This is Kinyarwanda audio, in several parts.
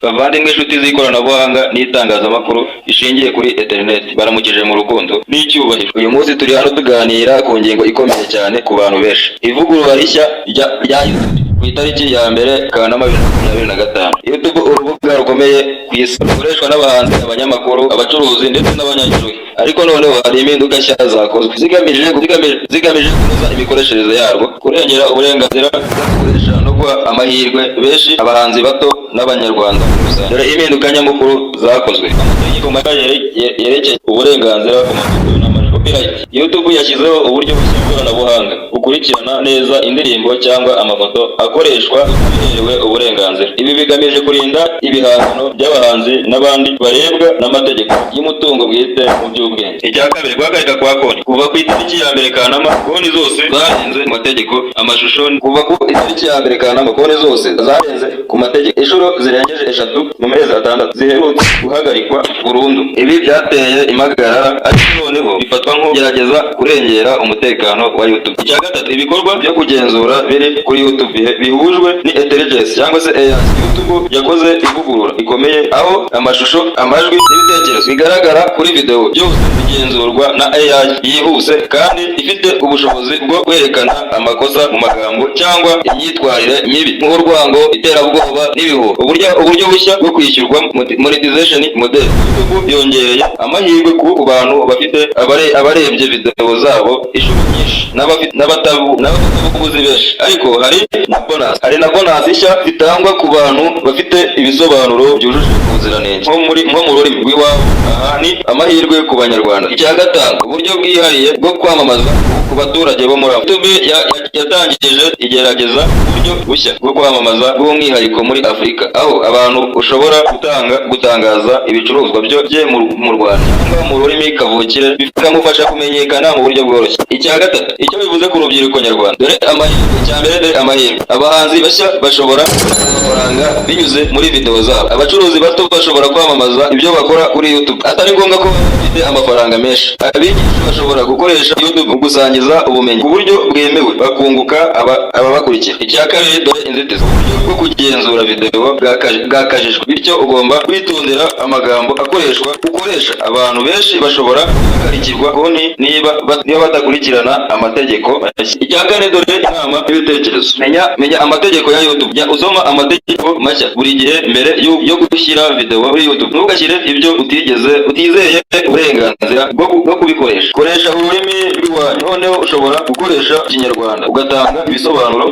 Bavandimwe, inshuti z'ikoranabuhanga n'itangazamakuru rishingiye kuri interineti, baramukije mu rukundo n'icyubahiro. Uyu munsi turi hano tuganira ku ngingo ikomeye cyane ku bantu benshi: ivugurura rishya rya YouTube ku itariki ya 1 Kanama 2025. YouTube, urubuga rukomeye ku isi rukoreshwa n'abahanzi, abanyamakuru, abacuruzi ndetse n'abanyeshuri. Ariko noneho hari impinduka nshya zakozwe zigamije kunoza imikoreshereze yarwo, kurengera uburenganzira bw'abakoresha no guha amahirwe benshi, abahanzi bato n'Abanyarwanda muri rusange. Dore impinduka nyamukuru zakozwe. Amategeko mashya yerekeye uburenganzira ku mafoto n'amajwi, copyright. YouTube yashyizeho uburyo bushya bw'ikoranabuhanga bukurikirana neza indirimbo cyangwa amafoto akoreshwa biherewe uburenganzira. Ibi bigamije kurinda ibihangano by'abahanzi n'abandi barebwa n'amategeko y'umutungo bwite mu by'ubwenge. Icya kabiri, guhagarika kwa konti. Kuva ku itariki ya 1 Kanama, konti zose zarenze ku mategeko amashusho. Kuva ku itariki ya 1 Kanama, konti zose zarenze ku mategeko inshuro zirengeje eshatu mu mezi 6 ziherutse guhagarikwa burundu. Ibi byateye impagarara, ariko noneho bifatwa nko kugerageza kurengera umutekano wa YouTube. Icya gatatu, ibikorwa byo kugenzura biri kuri YouTube bihujwe ni intelligence cyangwa se AI. YouTube yakoze ivugurura rikomeye aho amashusho, amajwi n'ibitekerezo bigaragara kuri video byose bigenzurwa na AI yihuse kandi ifite ubushobozi bwo kwerekana amakosa mu magambo cyangwa imyitwarire mibi nk'urwango, iterabwoba n'ibihuha. Uburyo bushya bwo kwishyurwa, monetization model. YouTube yongereye amahirwe ku bantu bafite abarebye video zabo inshuro nyinshi n'abafatabuguzi benshi. Ariko hari na bonus nshya zitangwa ku bantu bafite ibisobanuro byujuje ubuziranenge nko mu rurimi rw'iwabo. Aha ni amahirwe ku Banyarwanda. Icya gatanu, uburyo bwihariye bwo kwamamaza ku baturage bo muri Afurika. YouTube yatangije igerageza uburyo bushya bwo kwamamaza bw'umwihariko muri Afurika, aho abantu ushobora gutangaza ibicuruzwa byo bye mu Rwanda cyangwa mu rurimi kavukire, bikamufasha kumenyekana mu buryo bworoshye. Icya gatatu, icyo bivuze ku rubyiruko nyarwanda. Dore amahirwe. Icya mbere, dore amahirwe: abahanzi bashya bashobora kubona amafaranga binyuze muri video zabo. Abacuruzi bato bashobora kwamamaza ibyo bakora kuri YouTube atari ngombwa ko baba bafite amafaranga menshi. Abigisha bashobora gukoresha YouTube mu gusangiza ubumenyi ku buryo bwemewe, bakunguka ababakurikira. Icya kabiri, dore inzitizi: uburyo bwo kugenzura video bwakajijwe, bityo ugomba kwitondera amagambo akoreshwa ukoresha. Abantu benshi bashobora guhagarikirwa konti niba badakurikirana amategeko mashya. Icya kane, dore inama y'ibitekerezo: menya amategeko ya YouTube. Jya usoma amategeko mashya buri gihe mbere yo gushyira video kuri YouTube. Ntugashyire ibyo utigeze utizeye uburenganzira bwo kubikoresha. Koresha ururimi rw'iwanyu. Noneho ushobora gukoresha Ikinyarwanda ugatanga ibisobanuro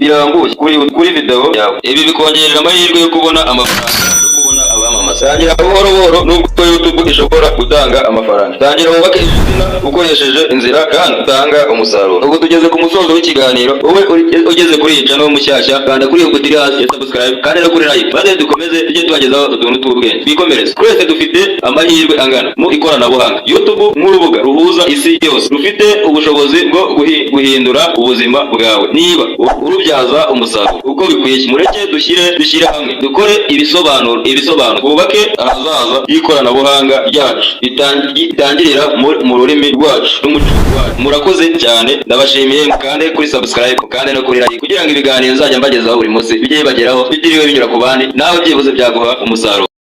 birambuye kuri video yawe. Ibi bikongerera amahirwe yo kubona amafaranga no kubona abamamaza. Tangira buhoro buhoro. Nubwo YouTube ishobora gutanga amafaranga, tangira wubake izina ukoresheje inzira kandi utanga umusaruro. Ubu tugeze ku musozo w'ikiganiro. Wowe ugeze kuri iyi channel mushyashya, kanda kuri iyo buto iri hasi ya subscribe kandi no kuri like, maze dukomeze tujye tubagezaho utuntu tw'ubwenge. Twikomereze. Twese dufite amahirwe angana mu ikoranabuhanga. YouTube, nk'urubuga ruhuza isi yose, rufite ubushobozi bwo guhindura ubuzima bwawe niba urubyaza umusaruro uko bikwiye. Mureke dushyire hamwe, dukore ibisobanuro, twubake ahazaza h'ikoranabuhanga ryacu ritangirira mu rurimi rwacu n'umuco wacu. Murakoze cyane, ndabashimiye. Mukande kuri subscribe kandi no kuri like kugira ngo ibiganiro nzajya mbagezaho buri munsi bijye bibageraho bitiriwe binyura ku bandi. Nawe byibuze byaguha umusaruro.